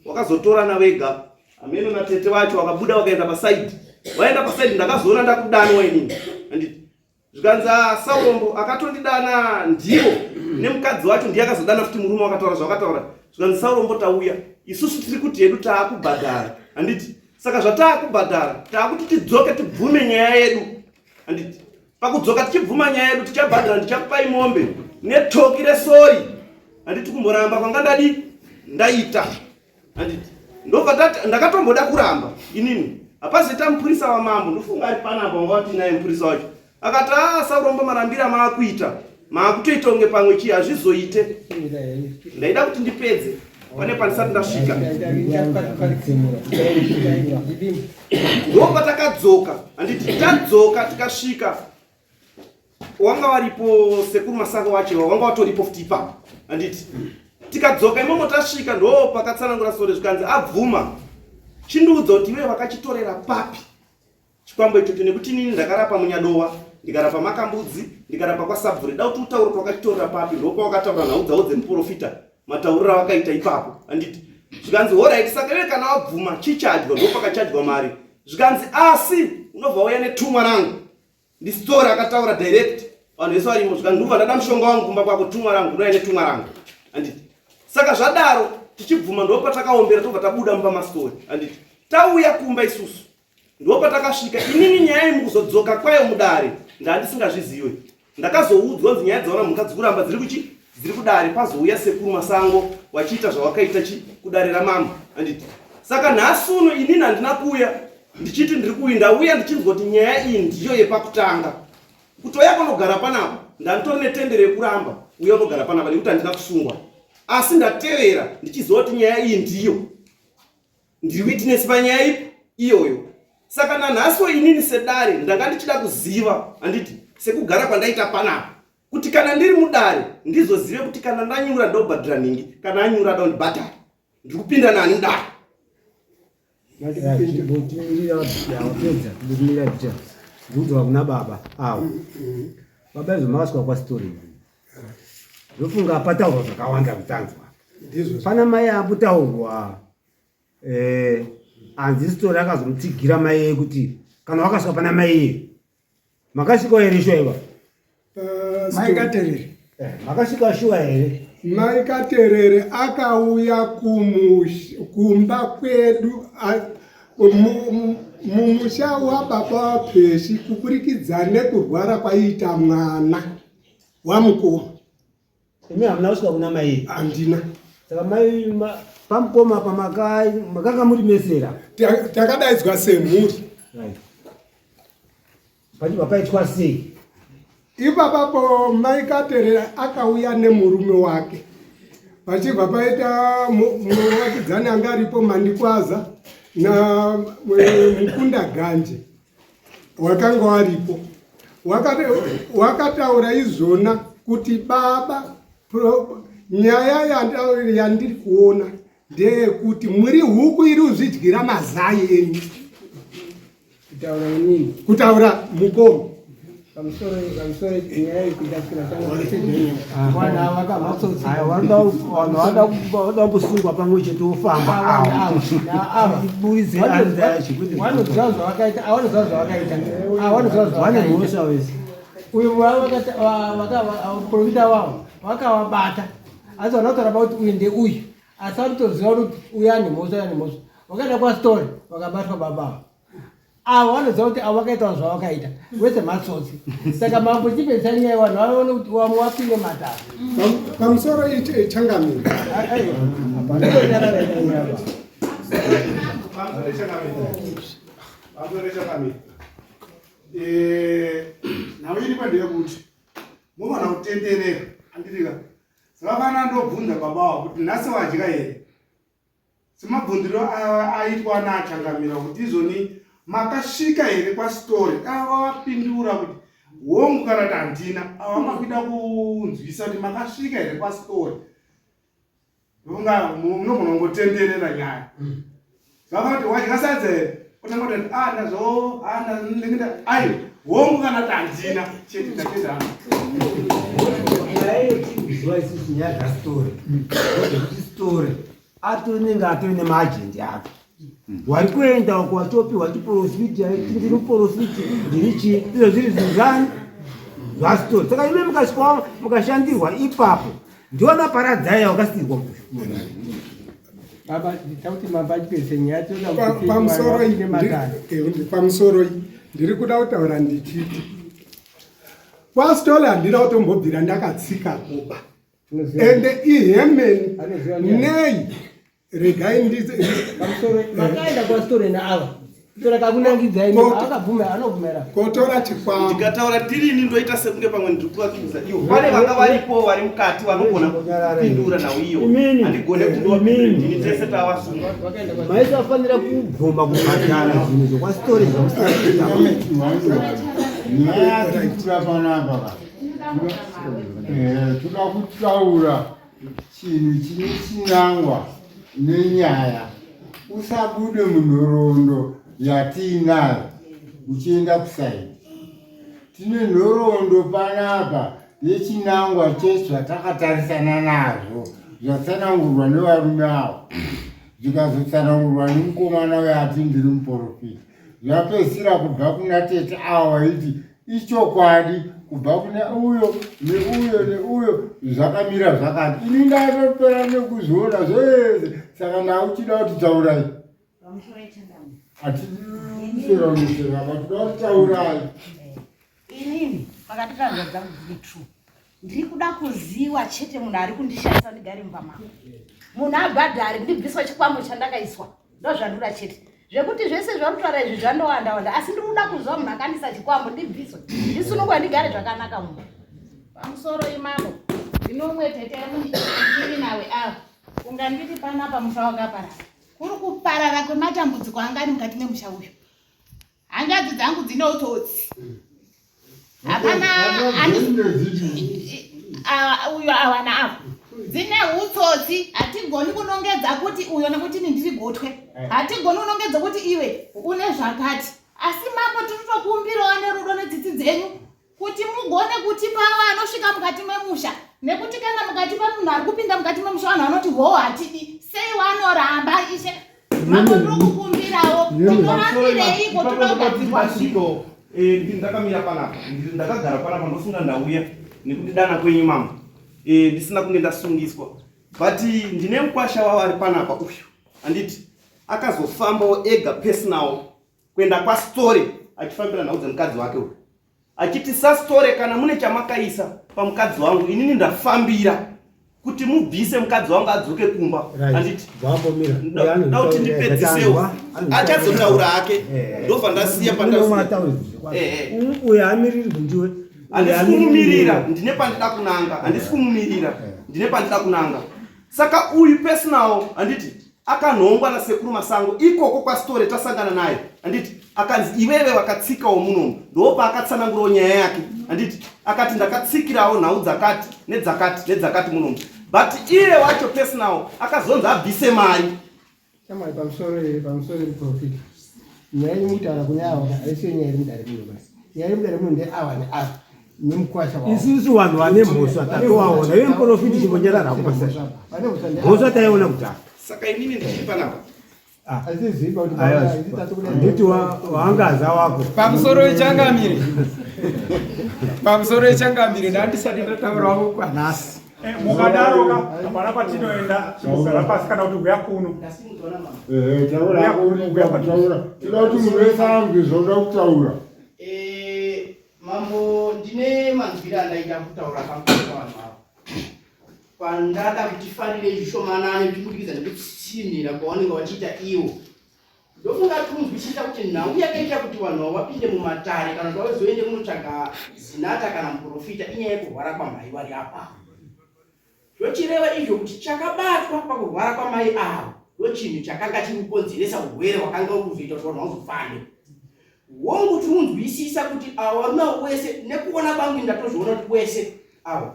wakazotorana wega hameno natete wacho wakabuda wakaenda pasaidi waenda pasaidi ndakazoona ndakudanwa inini handiti zvikanzi ah, saurombo akatondidana ndivo nemukadzi wacho ndiye akazodana futi murume wakataura zvawakataura zvikanzi saurombo tauya isusu tiri kuti hedu taakubhadhara handiti saka zvataakubhadhara taakuti tidzoke tibvume nyaya yedu handiti pakudzoka tichibvuma nyaya yedu tichabhadhara ndichakupai mombe netoki resori handiti kumboramba kwanga ndadi ndaita handiti ndobva tati ndakatomboda kuramba inini hapazoita mupurisa wamambo ndofunga ari panapa wanga watinaye mupurisa wacho akati a ah, saurombo marambira maakuita maakutoita kunge pamwe chii hazvizoite ndaida kuti ndipedze pane pandisati ndasvika ndopatakadzoka handiti tadzoka tikasvika wanga waripo sekuru masango wacho wanga watoripo futi ipapo handiti tikadzoka imomo tasvika ndo pakatsanangura sore zvikanzi abvuma chindiudza kuti iwe vakachitorera papi chikwambo ichocho nekuti inini ndakarapa munyadowa ndikarapa makambudzi ndikarapa kwasabvure da kuti utaure kuti wakachitorera papi ndopawakataura nhau dzavo dzemuprofita matauriro awakaita ipapo handiti zvikanzi horaiti saka iwe kana wabvuma chichadya ndopakachadya mari zvikanzi asi unobva uya netumwa rangu ndistori akataura direct vanhu vese varimo zvikanzi ndobva ndada mushonga wangu kumba kwako tumwa rangu ndouya netumwa rangu handiti saka zvadaro tichibvuma ndopatakaombera tobva tabuda mumba mastori handiti tauya kumba isusu Ndopatakasvika inini nyaya iyi mukuzodzoka kwayo mudare ndandisingazviziwe. Ndakazoudzwa kunzi nyaya dzaona mhuka dzikuramba dziri kuchi dziri kudare pazouya sekuru Masango wachiita zvawakaita chi kudare ramambo handiti. Saka nhasi uno inini handina kuuya ndichiti ndiri kuuya ndauya ndichinzwa kuti nyaya iyi ndiyo yepakutanga. Kutouya kundogara panapa ndanditori netendero yekuramba uya unogara panapa nekuti handina kusungwa. Asi ndatevera ndichiziva kuti nyaya iyi ndiyo. Ndiri witness panyaya ipi iyoyo. Saka nanhasi inini sedare ndanga ndichida kuziva handiti sekugara kwandaita panapa kuti kana ndiri mudare ndizozive kuti kana ndanyura ndobhadhira nhingi kana anyura ndondibhadhara ndiri kupinda nani mudare. Ndikudzoka kuna baba awo baba izvo makasvika kwasitori ndofunga pataurwa zvakawanda kutanzwa pana mai akutaurwa eh, anzi story akazomutsigira mai iye kuti kana wakasvika pana mai iye makasvikawo here shuwa iva eh, mai katerere eh, makasvika shuwa here mai katerere akauya kumba kwedu mumusha wababa wapeshi kuburikidza nekurwara kwaiita mwana wamukoma Imi hamuna kusvika kuna mai? Handina. Saka mai pamukoma apa makanga muri mesera? Takadaidzwa semhuri. Right. Pachibva paitwa sei? Ipapapo mai Katerera akauya nemurume wake pachibva paita muvakidzani anga aripo Mandikwaza na Mukunda Ganje wakanga waripo wakataura izvona kuti baba nyaya yandiri kuona ndeyekuti muri huku iri kuzvidyira mazai enyu kutaura inini kutaura mukoma pamusoro pamusoro nyaya yekuda vanoda kusungwa pamwe chete wofamba vanoziva zvavakaita avanoziva zvavakaita avanoziva zvavakaita uyu vaprofita vavo vakavabata asi vana kutaura pakuti uyu ndeuyu asi vanotoziva kuti uyu ane mhosva uyu ane mhosva vakaenda kwastori vakabatwa baba ava avo vanoziva kuti avo vakaitawo zvavakaita wese matsotsi saka mambo chipedzisa nyaya vanhu vaone kuti wamwe wapinde matare pamusoro changamire eh, nhau iripo ndeyekuti munoona kutenderera. Anditika. Zvakafanana ndobvunza baba wavo kuti nhasi wadya here? Semabvunziro aitwa naChangamira kuti izvoni makasvika here kwaSitore? Ava vapindura kuti hongu kana kuti handina. Ava makuida kunzwisa kuti makasvika here kwaSitore? Ndofunga munogona kungotenderera nyaya. Zvakati wadya sadza here? Otanga kuti ah ndazvo ah ndinenge ayo hongu kana kuti handina chete ndatenda hangu. Nyaya yetikuziva isusu nyaya dzasitore ndezvekuti sitore atonenge atori nemaajenti ake wari kuenda uko wachopiwa chiporofiti ndiri muporofiti ndiri chii izvo zviri zvinhu zvani zvasitori saka ime mukasvika mukashandirwa ipapo ndiona paradzai wakasiirwa pamusoroi ndiri kuda kutaura ndichiti kwasitole handina kutombobvira ndakatsika kuba ende ihemeni nei regai ndipamusoro makaenda kwasitore naava tora kakunangidzai akabvuma anobvumera kotora chikwambo ndikataura ndirini ndoita sekunge pamwe ndiri kuvakiza ivo pane vanga varipo vari mukati vanogona kupindura nhau iyo handigone kuti ndovapindure ndini tese tavasunga maisafanira kubvuma kubhadhara zvinhu zvokwasitore zvamusina nyaya yatiri panapa toda kutaura Chinhu chine chinangwa nenyaya. Usabude munhoroondo yatiinayo uchienda kusaidi. Tine nhoroondo panapa yechinangwa chezvatakatarisana nazvo zvatsanangurwa nevarume avo zvikazotsanangurwa nemukomana uyo ati ndiri muporofita. Zvapedzisira kubva kuna tete avo vaiti ichokwadi kubva kune uyo neuyo neuyo zvakamira zvakati ini ndatopera nekuzviona zvese saka ndauchida kuti taurai hatidiseranisera vatoda kuti taurai inini pakati panzwa dzangu dziri true ndiri kuda kuziwa chete munhu ari kundishandisa ndigare mumba mangu munhu abhadhare ndibviswa chikwambo chandakaiswa ndozvandinoda chete zvekuti zvese zvarutaura izvi zvandowanda wanda asi ndiri kuda kuziva munhu akandisa chikwambo ndibviswe ndisunungwa ndigare zvakanaka mumba pamusoro imambo ndinomwe tete ndiri nawe ava unganditi panapa musha wakaparara kuri kuparara kwematambudziko anga ari mukati memusha uyu hanzvadzi dzangu dzine utsotsi hapana uyo awana avo dzine utsotsi hatigoni kunongedza kuti uyo nekuti ini ndiri gotwe eh. hatigoni kunongedza kuti iwe une zvakati asi mambo tiri tokumbirawo nerudo netsitsi dzenyu kuti mugone kutipa vanosvika mukati memusha nekuti kana mukatipa munhu ari kupinda mukati memusha vanhu vanoti hoo hatidi sei wanoramba ishe mambo ndiri kukumbirawo tinorambireiko tinogadzirwa zvinhu eh, ndakamira panapa ndakagara panapa ndofunga ndauya nekundidana kwenyu mama eh, ndisina kunge ndasungiswa but ndine mukwasha wavo ari panapa uyu handiti akazofambawo ega personal kuenda kwastore achifambira nhau dzemukadzi wake uyu achiti sastore kana mune chamakaisa pamukadzi wangu inini ndafambira kuti mubvise mukadzi wangu adzoke kumba anditi da kuti ndipedzisewo achazotaura hake eh. ndobva ndasiya pandauyo hamiriri kundiwe handisi kumumirira ndine pandida kunanga handisi kumumirira eh. ndine pandida kunanga saka uyu personal handiti Akanhongwa nasekuru Masango ikoko kwaSitore tasangana naye handiti akanzi iwewe wakatsikawo munomu ndopaakatsanangurawo nyaya yake handiti akati ndakatsikirawo nhau dzakati nedzakati nedzakati munomu but iye wacho personal akazonzi abvise mari Shamwari pamusoro pamusoro muprofita nyaya iri mutaura kune ava haisi nyaya iri mudare muno basi nyaya iri mudare muno ndeava neava nemukwasha wavo isusu vanhu vane mhosva tatovaona iwe muprofiti chimbonyarara hako pasai mhosva taiona kudhara saka inini ndichiri panapa Ah. Nditi waangaza wako pamusoro wechangamire pamusoro wechangamire ndandisati ndataurawo kwanhasi eh, mukadaroka hapana kwatinoenda chimbogara pasi kana kuti huya kuno eh, taura tinoda kuti munhu wese anzwe zvauda kutaura eh, mambo ndine manzwire andaita kutaura pamusoro pavanhu ava Pandada kuti farire zvishomanane zvichibudikidza nekutsinhira kwavanenge vachiita ivo. Ndofunga tikunzwisisa kuti nhau yakaita kuti vanhu ava vapinde mumatare kana kuti vazoende kunotsvaga zinata kana muprofita inyaya yekurwara kwamhai vari apa. Zvochireva izvo kuti chakabatwa pakurwara kwamai avo ndochinhu chakanga chiri kukonzeresa urwere hwakanga uri kuzoita kuti vanhu vazofambe. Hongu tiri kunzwisisa kuti avo varume avo wese nekuona kwangu ndatozviona kuti wese avo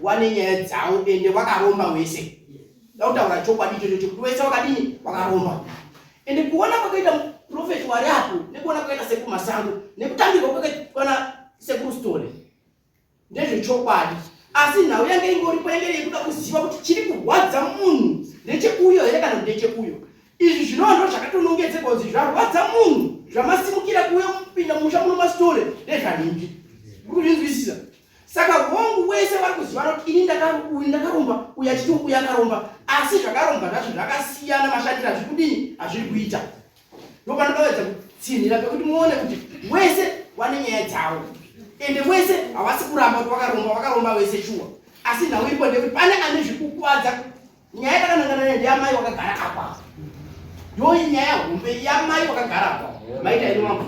wane nyaya dzawo ende wakaromba wese. Ndakutaura chokwadi ichocho chekuti wese wakadini wakaromba. Ende kuona kwakaita profeti wari apo nekuona kwakaita sekuru Masango nekutambirwa kwakaitwa na sekuru Sithole ndezvechokwadi asi nhau yange ingoripo yange iri yekuda kuziva kuti chiri kurwadza munhu ndechekuyo here kana kuti ndechekuyo izvi zvinova ndo zvakatonongedzerwa kunzi zvarwadza munhu zvamasimukira kuuya kupinda mumusha muno masitore ndezvanhingi uri kuzvinzwisisa saka hongu wese vari kuzivana kuti ini uyu ndakaromba uyu achiti uyu akaromba asi zvakaromba zvacho zvakasiyana mashandiro azviri kudini azviri kuita ndopandakawedza kutsinhira pekuti muone kuti wese wane nyaya dzavo ende wese hawasi kuramba kuti wakaromba wakaromba wese shuwa asi nhau iripo ndekuti pane ane zvikukuvadza nyaya yatakanangana nayo ndeyamai wakagara apa ndoyi nyaya hombe yamai wakagara apa maita ino mambo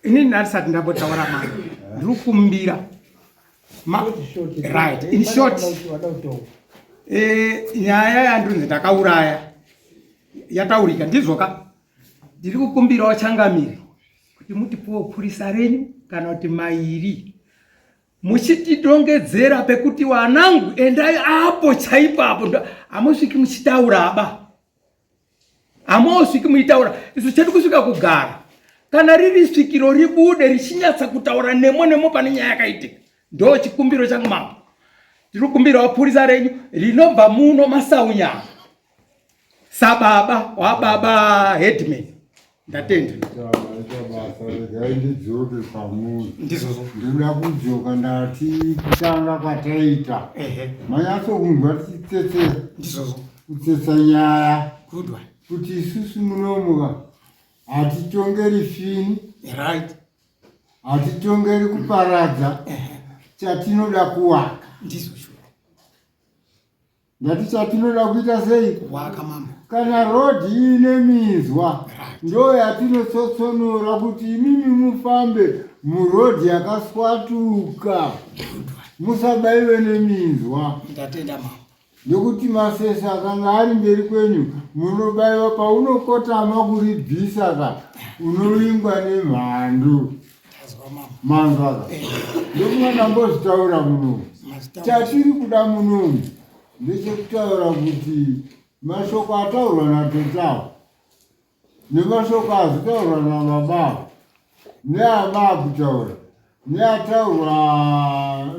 Inini ndandisati ndambotaura mani ndiri kumbira right in short eh, nyaya yandinzi ndakauraya yataurika ndizvoka ndiri kukumbirawo changamire kuti mutipowo purisa renyu kana kuti mairi muchitidongedzera pekuti wanangu endai apo chaipo apo hamusviki muchitaura aba hamosviki muchitaura isu chedu kusvika kugara kana riri svikiro ribude richinyatsa kutaura nemo nemo pane nyaya yakaitika ndo chikumbiro changu mambo tiri kukumbirawo purisa renyu rinobva muno masaunyama sababa wababa headman ndatenda basa regai ndidzoke kwamuri ndizvozvo ndinoda kudzoka ndati kutanga kwataita manyatsokunzwa tichitsetsera ndizvozvo kutsetsa nyaya good one kuti isusu munomuka hatitongeri fini right hatitongeri kuparadza chatinoda kuwaka ndizvozvo Ndati chatinoda kuita sei? Kuwaka mambo. Kana road iine minzwa ndo yatinotsotsonora kuti imimi mufambe muroad yakaswatuka musabaiwe neminzwa. Ndatenda mambo. Nekuti masesa akanga ari mberi kwenyu munobaiwa paunokotama kuribvisa ka unovingwa nemhandu. Manzwa ka ndokunga ndambozvitaura munomu. Chatiri kuda munomu ndechekutaura kuti mashoko ataurwa natetawo nemashoko azotaurwa nababa neama akutaura neataurwa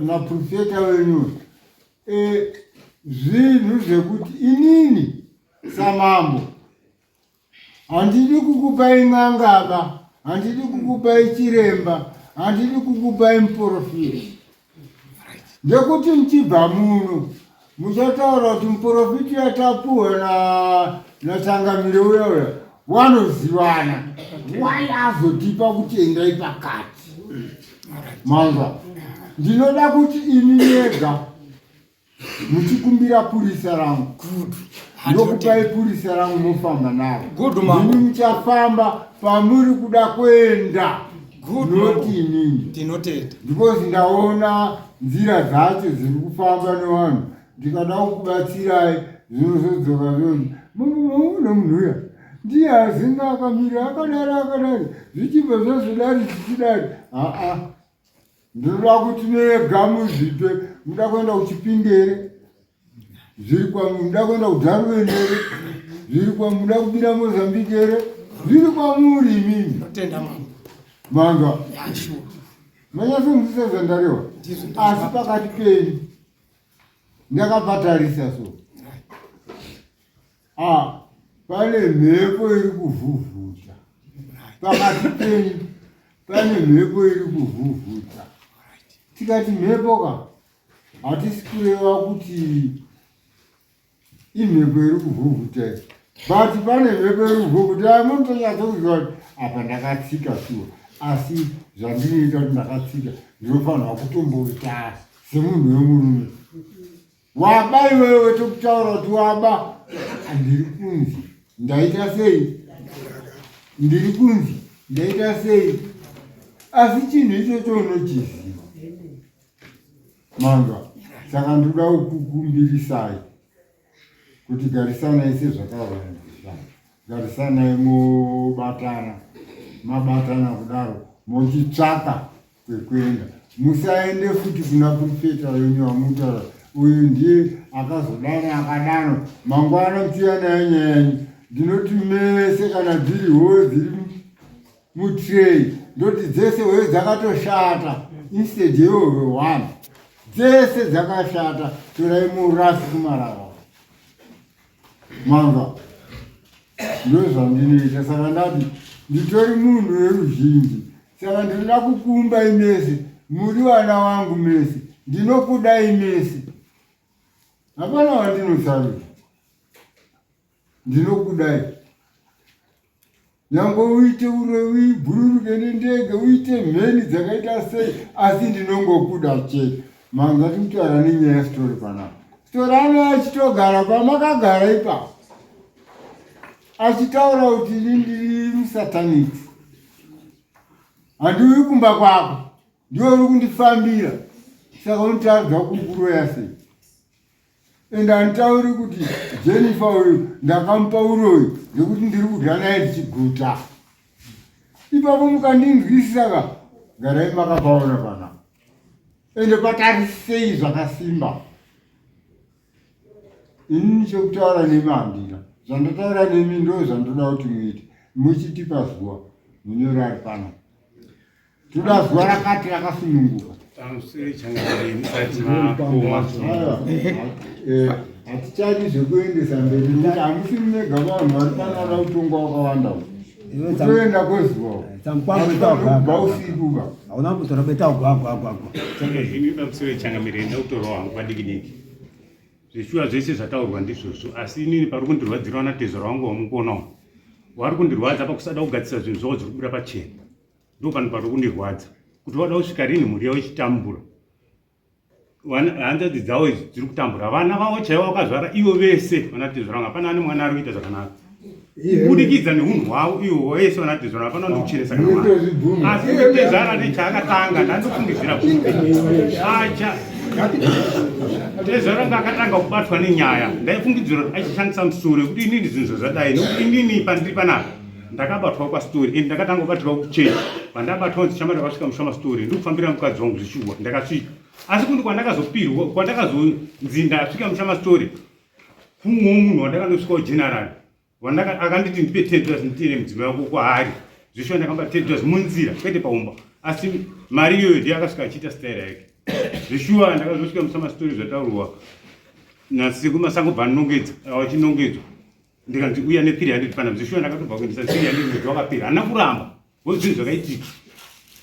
naprofeta wenyu e, zvinhu zvekuti inini samambo Handidi kukupai n'angaba, handidi kukupai chiremba, handidi kukupai muporofita. Ndekuti muchibva muno muchataura kuti muporofiti yatapuwa na nachangamire uya uya wanozivana wai azotipa kuti endai pakati manzwa ndinoda kuti imi mega muchikumbira purisa rangu ndokupai purisa rangu mofamba naro imi muchafamba pamuri kuda kuenda not inini ndinotenda because ndaona nzira dzacho dziri kufamba nevanhu ndikada kukubatsirai zvinozodzoka zvonzi maona munhu uya ndiye azinga akamira akadari akadari zvichibva zvazodari zvichidari haa Ndinoda kuti mega muzvipe, muda kuenda kuChipinge here? Zviri kwamuri. Muda kuenda kuDarwin here? Zviri kwamuri. Muda kubira Mozambique here? Zviri kwamuri imimi. Ndotenda mama. Manga. Yeah, sure. Manyatsonzwisisa zvandarewa. Asi pakati penyu ndakapatarisa so. Ah, pane mhepo iri kuvhuvhuta pakati penyu, pane mhepo iri kuvhuvhuta. Tikati mhepo ka, hatisi kureva kuti imhepo iri kuvhuvhuta iyi, but pane mhepo iri kuvhuvhuta. Munotonyatsokuziva kuti apa ndakatsika shuwa, asi zvandinoita kuti ndakatsika, ndinofanirwa kutomboita semunhu wemurume. Waba iwewe tokutaura kuti waba, ndiri kunzi. Ndaita sei? Ndiri kunzi ndaita sei? Asi chinhu ichocho unochiziva. Manzwa? Saka ndoda kukukumbirisai kuti garisanai sezvakawandisa. Garisanai mobatana. Mabatana kudaro mochitsvaka kwekuenda. Musaende futi kuna prefeta wenyu wamutaura uyu ndiye akazodano akadano mangwana muchiuya naye nyaya yenyu. Ndinoti mese kana dziri hoyo dziri mutray ndoti dzese hoyo dzakatoshata instead yehoyo one dzese dzakashata torai murasi kumarara manga ndozvandinoita saka ndati nditori munhu weruzhinji saka ndinoda kukumbai mese muri vana vangu mese ndinokudai mese hapana wandinosarudza ndinokudai nyange uite ure uibhururuke nendege uite mheni dzakaita sei asi ndinongokuda chete manga tikutaura nenyaya yasitori panapa sitori ane achitogara pamakagara ipapo achitaura kuti ini ndiri musataniki handiuyi kumba kwako ndiwe uri kundifambira saka unotadza kukuroya sei ende handitauri kuti Jennifer uyu ndakamupa uroyi nekuti ndiri kudya naye ndichiguta. Ipapo mukandinzwisisa ka, garai makapaona pana ende patarisei zvakasimba. Inini chekutaura nemi handina, zvandataura nemi ndo zvandoda kuti muite, muchitipa zuva munyori ari pano. Toda zuva rakati rakasununguka. Eh, hatichadi zvekuendesa mberi nekuti hamusi mega vanhu vari pano vada kutongwa wakawanda kutoenda kwezuva kubva usiku ba hauna kutora beta gwagwagwagwa ini pamusoro changamire ndakutorwa hangu padiki diki zveshuwa zvese zvataurwa ndizvozvo asi inini pari kundirwadzira vanatezvara wangu wamukuonawo wari kundirwadza pakusada kugadzisa zvinhu zvavo zviri kubuda pachena ndo panhu pari kundirwadza kuti wada kusvika rini mhuri yavo ichitambura hanzvadzi dzavo idzi dziri kutambura vana vavo chaivo vakazvara ivo vese vanatezvara vangu hapana ane mwana ari kuita zvakanaka kubudikidza neunhu hwavo ivo vese vanatezvara hapana ndikuchenesa kana mwana asi tezvara nechaakatanga ndandofungidzira kuti acha tezvara nga akatanga kubatwa nenyaya ndaifungidzira kuti achishandisa musoro yekuti inini zvinhu zvazvadai nekuti inini pandiri panapa ndakabatwa kwastori and ndakatanga kubatirwa kuchechi pandabatwa kunzi chama ndakasvika musha mastori ndikufambira mukadzi wangu zvishuwa ndakasvika asi kundi kwandakazopirwa kwandakazonzi ndasvika musha mastori kumwewo munhu wandakandosvikawo general akanditi ndipe ten dollars nditene mudzimai wako kwaari zvishuwa ndakamba ten dollars munzira kwete paumba asi mari iyoyo ndiye akasvika achiita style yake zvishuwa ndakazosvika musha mastori zvataurwa nasiku masango bvanongedza achinongedzwa ndikanzi uya ne 300 pana zvishuwa ndakatobva kuendesa 300 mwedzi wakapera handina kuramba ngo zvinhu zvakaitika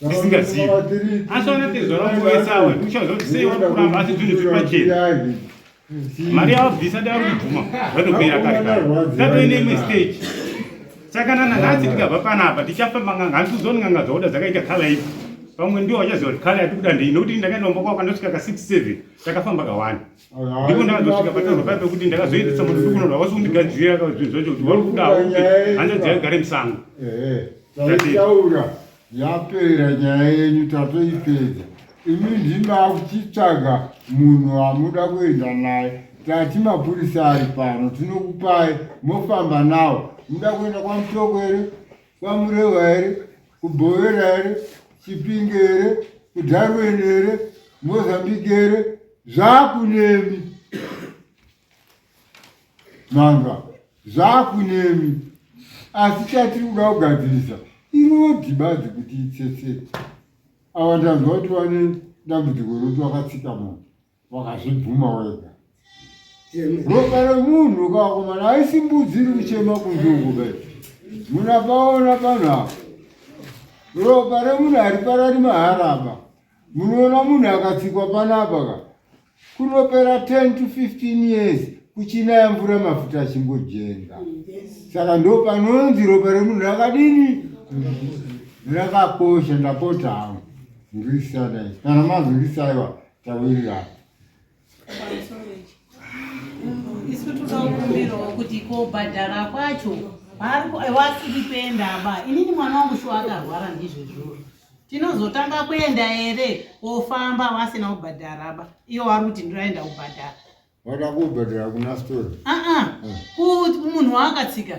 ndisingazivi asi vana tezvara vangu vese ava ndikushaza kuti sei vari kuramba asi zvinhu zviri pachena mari yavabvisa dai vari kubvuma zvatopera kare kare tatoine imwe stage saka nana nhasi tikabva panapa tichafamba n'anga handisi kuziva kuti n'anga dzaoda dzakaita kala ipi pamwe ndiwo vachaziva kuti kala yatikuda ndei nokuti ndakaenda kumba kwavo kandosvika ka 6 7 takafamba kawani ndipo ndakazosvika pataurwa paya pekuti ndakazoendesa munhu ndikunoda wasi kundigadzirira zvinhu zvacho kuti vari kudawo kuti hanzvadzi yayo igare musango taitaura yapera nyaya yenyu tatoipedza imi ndimi akuchitsvaga munhu wamuda kuenda naye tati mapurisa ari pano tinokupai mofamba nawo muda kuenda kwamutoko here kwamurewa here kubhowera here chipinge here kudharweni here mozambique here zvakunemi manga zvakunemi asi chatiri kuda kugadzirisa irodhi badzi kuti itsetseke ava ndanzwa kuti vane dambudziko rekuti vakatsika munhu wakazvibvuma wega ropa remunhu kakomana haisi mbudzi iri kuchema kunze uko kai munapaona panhu apa ropa remunhu hariparari maharaba munoona munhu akatsikwa panapa ka kunopera 10 to 15 years kuchinaya mvura mafuta achingojenga saka ndo panonzi ropa remunhu rakadini rakakosha ndapota hangu nzwisisana kana manzwisisaiwa tawirirana isu tiri Tinokumbirawo kuti kobhadhara kwacho wasiri kuenda ba inini mwana wangu shuwa akarwara ndizvezvozvo tinozotanga kuenda here kofamba vasina kubhadhara ba iyo wari kuti ndinoenda kubhadhara Wada kubhadhara kuna story. Ah ah. Kuti munhu waakatsika.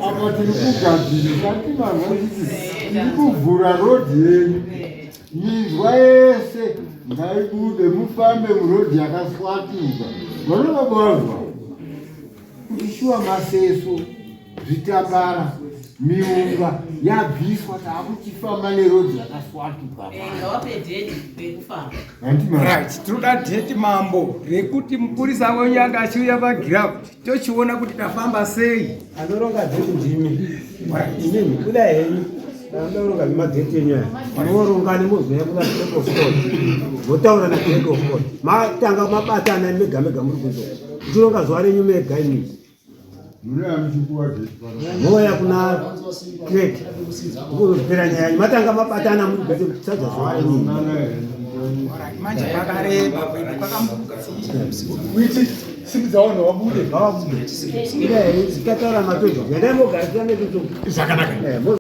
Apa tiri kugadzirisa tiri kuvhura rodhi yenyu. Minzwa yese ngaibude mufambe murodhi yakaswatuka. Vanobabazwa kuti shuwa maseso zvitambara miunga yabviswa taakuchifamba nerodhi yakaswatuka right tinoda dheti mambo rekuti mupurisa wenyu anga achiuya pagiraundi tochiona kuti tafamba sei anoronga dheti ndimi imimi kuda henyu anoronga zvemadheti enyu aya munoronga nemozouya kuna clerk of court motaura naclerk of court matanga mabatana mega mega muri kuzo muchironga zuva renyu mega imimi mouya kuna clerk kuzopera nyaya yenyu matanga mabatana muri kuzo kusadza zuva renyu manje pakareba kwedu kwakambuka simudza vanhu vabude ngavabude tataura matozo endai mogarisira netutu zvakanaka.